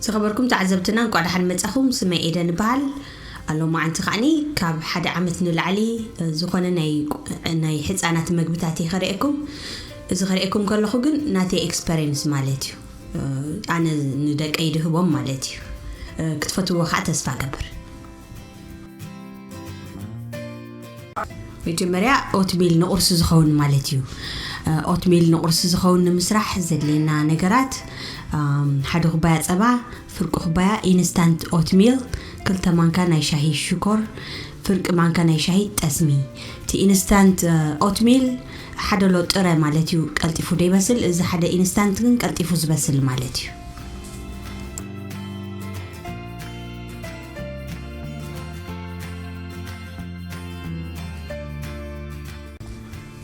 ዝኸበርኩም ተዓዘብትና፣ እንኳዕ ደሓን መጻኹም። ስመይ ኤደን ይበሃል። ሎማዓንቲ ከዓኒ ካብ ሓደ ዓመት ንላዕሊ ዝኾነ ናይ ናይ ህጻናት መግብታት እየ ከርእየኩም። እዚ ከርእየኩም ከለኹ ግን ናተይ ኤክስፐሪንስ ማለት እዩ። ኣነ ንደቀይ ድህቦም ማለት እዩ። ክትፈትዎ ከዓ ተስፋ ገብር። መጀመርያ ኦትሚል ንቁርሲ ዝኸውን ማለት እዩ። ኦትሚል ንቁርሲ ዝኸውን ንምስራሕ ዘድልየና ነገራት፣ ሓደ ኩባያ ጸባ፣ ፍርቂ ኩባያ ኢንስታንት ኦትሚል፣ ክልተ ማንካ ናይ ሻሂ ሽኮር፣ ፍርቂ ማንካ ናይ ሻሂ ጠስሚ። እቲ ኢንስታንት ኦትሚል ሓደ ሎ ጥረ ማለት እዩ፣ ቀልጢፉ ደይበስል። እዚ ሓደ ኢንስታንት ግን ቀልጢፉ ዝበስል ማለት እዩ።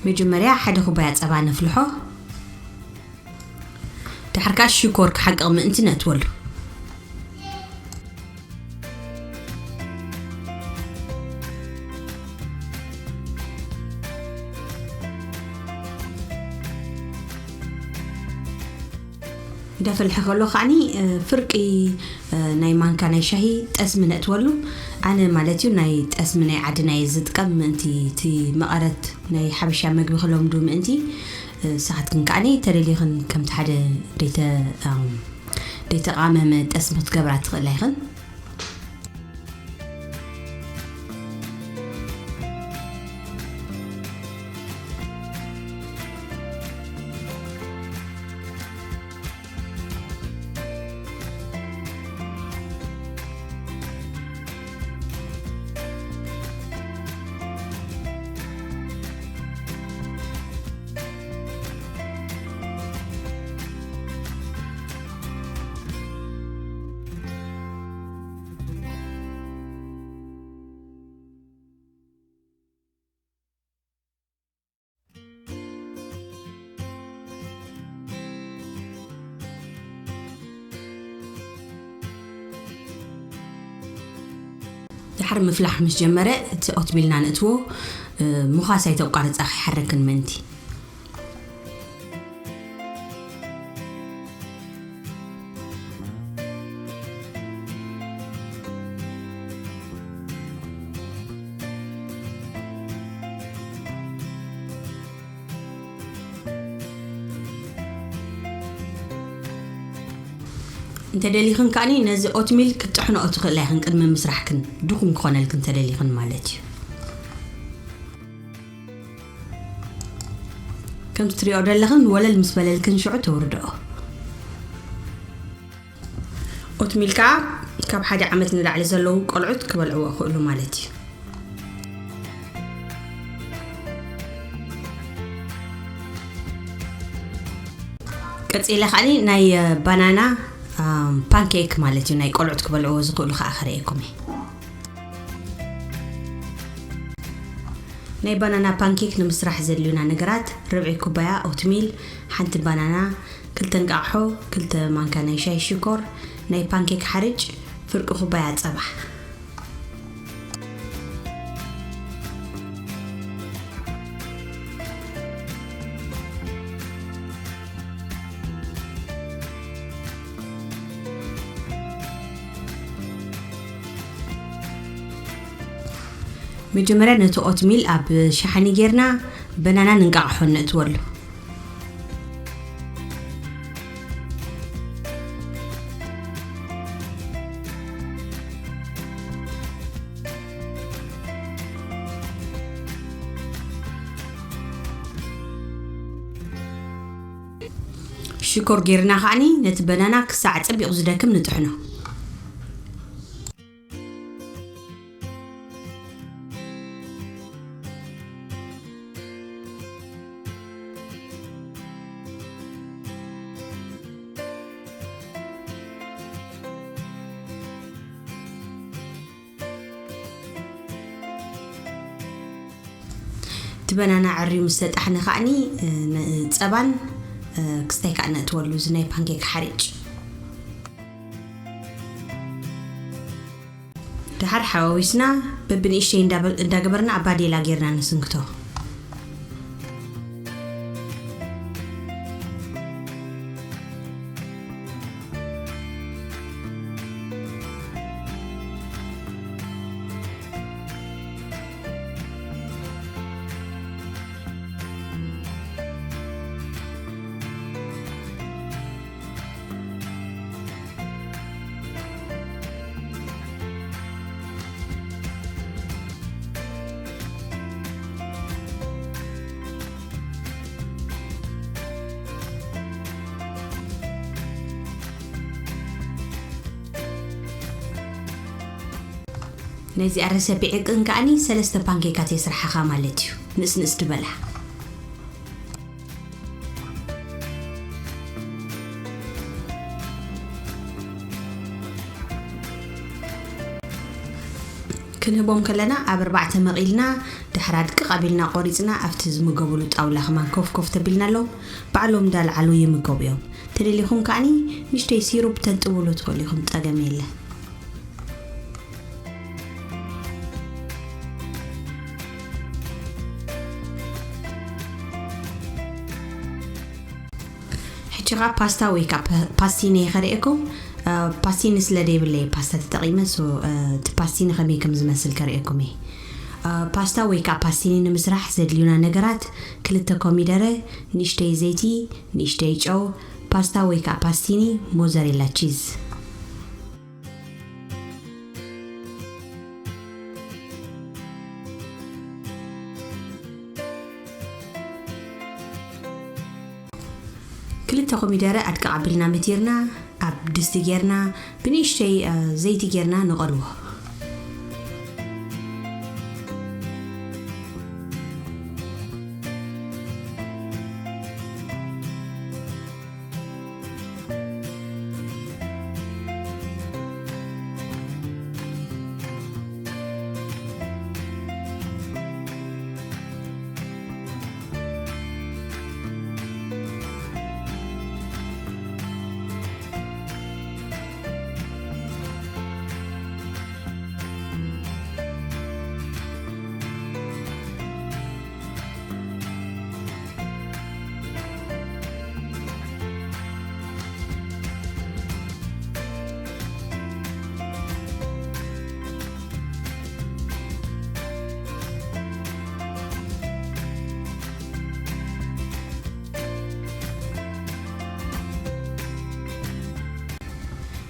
መጀመርያ ሓደ ኩባያ ጸባ ነፍልሖ። ድሓር ከኣ ሽኮር ክሓቅቕ ምእንቲ ነእትወሉ። እንዳፈልሐ ከሎ ከዓኒ ፍርቂ ናይ ማንካ ናይ ሻሂ ጠስሚ ነእትወሉ። ኣነ ማለት እዩ ናይ ጠስሚ ናይ ዓድና እየ ዝጥቀም፣ ምእንቲ እቲ መቐረት ናይ ሓበሻ መግቢ ክለምዱ ምእንቲ። ንስኻትክን ከዓኒ ተደሊኽን ከምቲ ሓደ ደይተ ደይተቓመመ ጠስሚ ክትገብራ ትኽእላ ኢኽን። ድሓር ምፍላሕ ምስ ጀመረ፣ እቲ ኦትሚልና ንእትዎ፣ ምዃስ ኣይተቋርጻ፣ ከይሓረክን ምእንቲ። እንተደሊኽን ከኣኒ ነዚ ኦትሚል ክትጥሕንኦ ትኽእላ ኢኽን፣ ቅድሚ ምስራሕክን ድኹም ክኾነልክን እንተደሊኽን ማለት እዩ። ከምቲ ትሪኦ ዘለኽን ወለል ምስ በለልክን ሽዑ ተውርድኦ። ኦትሚል ከዓ ካብ ሓደ ዓመት ንላዕሊ ዘለዉ ቆልዑት ክበልዕዎ ይኽእሉ ማለት እዩ። ቀፂለ ከዓኒ ናይ ባናና ፓንኬክ ማለት እዩ፣ ናይ ቆልዑት ክበልዕዎ ዝኽእሉ ከዓ ክርእየኩም እየ። ናይ ባናና ፓንኬክ ንምስራሕ ዘድልዩና ነገራት፣ ርብዒ ኩባያ ኦትሚል፣ ሓንቲ ባናና፣ ክልተ እንቃቕሖ፣ ክልተ ማንካ ናይ ሻሂ ሽኮር፣ ናይ ፓንኬክ ሓርጭ፣ ፍርቂ ኩባያ ጸባ። መጀመርያ ነቲ ኦትሚል ኣብ ሸሓኒ ጌርና በናናን እንቃቕሖን ነእትወሉ። ሽኮር ጌርና ከዓኒ ነቲ በናና ክሳዕ ጸቢቑ ዝደክም ንጥሕኖ። እቲ በናና ዕርዩ ምስ ተጣሕነ ከዓኒ፣ እ፣ ን-፣ ጸባን፣ እ፣ ክስታይ ከዓ ነእትወሉ፣ እዚ ናይ ፓንኬክ ሓርጭ። ደሓር ሓዋዊስና በብንእሽተይ እንዳበ-፣ እንዳገበርና ኣብ ባዴላ ጌርና ንስንክቶ። ነዚኣ ረሰፒ ዕቅን ከኣኒ ሰለስተ ፓንኬካት የስርሓኻ ማለት እዩ። ንእስንእስ ድበላ። ክንህቦም ከለና ኣብ ኣርባዕተ መቒልና፣ ድሕራ ድቅቕ ኣቢልና ቆሪጽና ኣብቲ ዝምገቡሉ ጣውላ ከማን ኮፍ ኮፍ ተቢልናሎም፣ ባዕሎም እንዳልዓሉ ይምገቡ እዮም። ተደሊኹም ከኣኒ ንእሽተይ ሲሩፕ ተንጥቡሉ ትኽእሉ ኢኹም፣ ጸገም የለ። ሕጂ ኸኣ ፓስታ ወይ ከዓ ፓ-፣ ፓስቲኒ ከርእየኩም። እ፣ ፓስቲኒ ስለ ደይብለይ ፓስታ ተጠቒመ፣ ሶ፣ እ፣ እቲ ፓስቲኒ ከመይ ከም ዝመስል ከርእየኩም እየ። እ፣ ፓስታ ወይ ከዓ ፓስቲኒ ንምስራሕ ዘድልዩና ነገራት፣ ክልተ ኮሚደረ፣ ንእሽተይ ዘይቲ፣ ንእሽተይ ጨው፣ ፓስታ ወይ ከዓ ፓስቲኒ፣ ሞዘሬላ ቺዝ። ክልተ ኮሚደረ ኣድቅቕ ኣቢልና መቲርና፣ ኣብ ድስቲ ጌርና፣ ብንእሽተይ፣ እ፣ ዘይቲ ጌርና ንቐልዎ።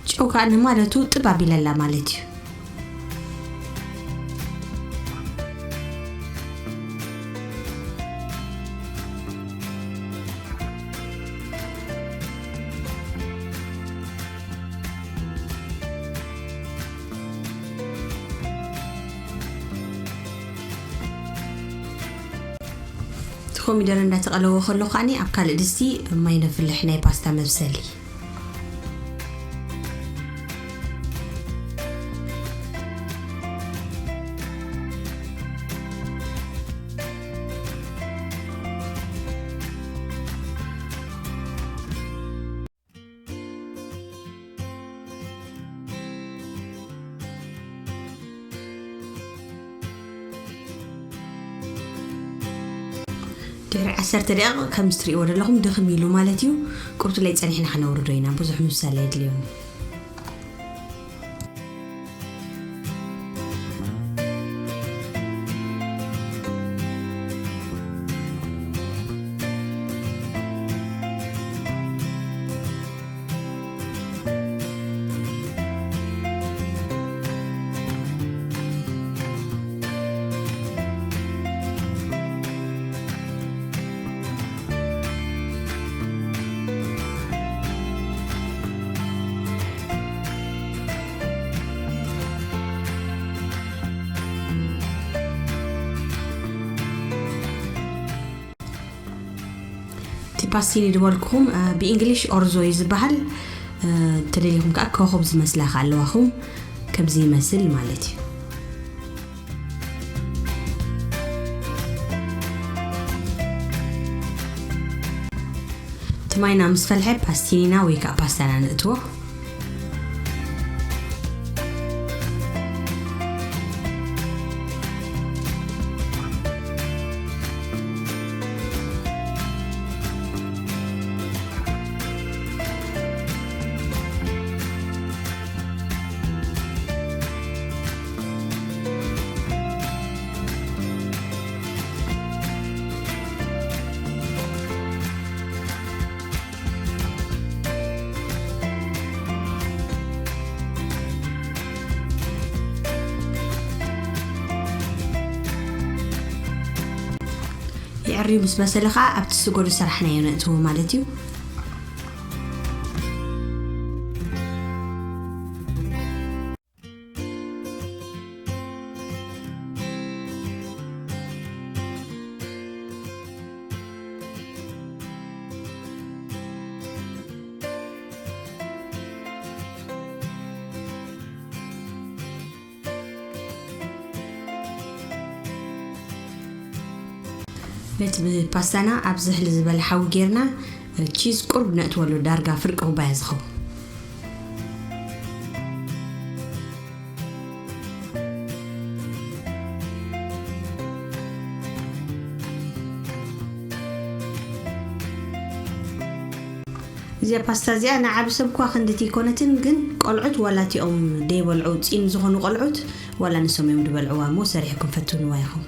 ጨው ከኣ ንማለቱ ጥብ ኣቢለላ ማለት እዩ። እቲ ኮሚደረ እንዳተቐለወ ከሎ ከኣኒ ኣብ ካልእ ድስቲ ማይ ነፍልሕ፣ ናይ ፓስታ መብሰሊ። ድሕሪ ዓሰርተ ደቂቕ ከምዚ ትርእይዎ ዘለኹም ድኽም ኢሉ ማለት እዩ። ቁርቱ ላይ ጸኒሕና ክነውርዶ ኢና፣ ብዙሕ ምብሳል ኣየድልዮን። እቲ ፓስቲኒ ዝበልኩኹም፣ እ፣ ብእንግሊሽ ኦርዞ እዩ ዝበሃል። እ፣ ተደሊኹም ከዓ ኮኾብ ዝመስላ ከዓ ኣለዋኹም። ከምዚ ይመስል ማለት እዩ። እቲ ማይና ምስ ፈልሐ ፓስቲኒና ወይ ከዓ ፓስታና ንእትዎ። የዕርዩ ምስ በሰለ ኸዓ ኣብቲ ስጎ ዝሰራሕናዮ ነእትዎ ማለት እዩ። ነቲ ብፓስታና ኣብ ዝሕሊ ዝበለ ሓዊ ጌርና፣ ቺዝ ቁሩብ ነእትወሉ፣ ዳርጋ ፍርቂ ኩባያ ዝኸውን። እዚኣ ፓስታ እዚኣ ንዓቢ ሰብ እኳ ክንድቲ ኣይኮነትን፣ ግን ቆልዑት ዋላ እቲኦም ደይበልዑ ፂም ዝኾኑ ቆልዑት ዋላ ንሶም እዮም ዝበልዕዋ እሞ ሰሪሕኩም ፈትንዋ ኢኹም።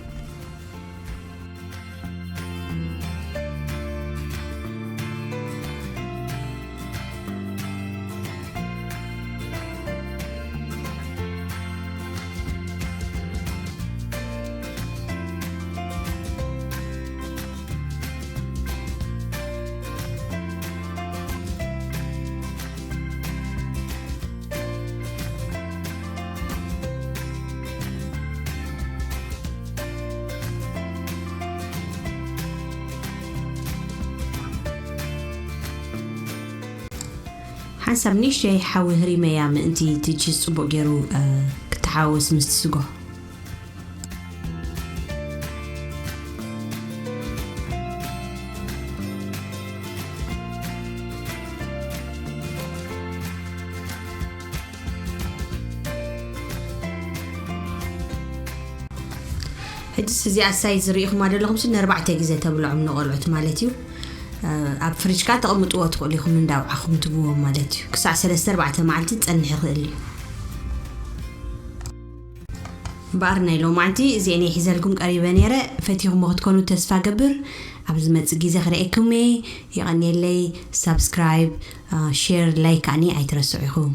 ሓንሳብ ንእሽተይ ሓዊ ህሪመያ ምእንቲ እቲ ቺዝ ጽቡቕ ገይሩ፣ እ፣ ክተሓወስ ምስቲ ስጎ። ሕጅስ እዚኣ ሳይዝ ርኢኹማ ዘለኹም ሲ ንኣርባዕተ ግዜ ተብልዖም ንቆልዑት ማለት እዩ። እ፣ ኣብ ፍሪጅ ከኣ ተቐምጥዎ ትኽእሉ ኢኹም እንዳውዓኹም ትብዎም ማለት እዩ። ክሳዕ ሰለስተ ኣርባዕተ መዓልቲ ዝጸንሕ ይኽእል እዩ። እምበኣር ናይ ሎማዕንቲ እዚአን እየ ሒዘልኩም ቀሪበ ነይረ። ፈቲኹሞ ክትኮኑ ተስፋ ገብር። ኣብ ዝመጽእ ግዜ ክርእየኩም እየ። የቐንየለይ። ሳብስክራይብ፣ እ፣ ሼር፣ ላይክ ከኣኒ ኣይትረስዑ ኢኹም።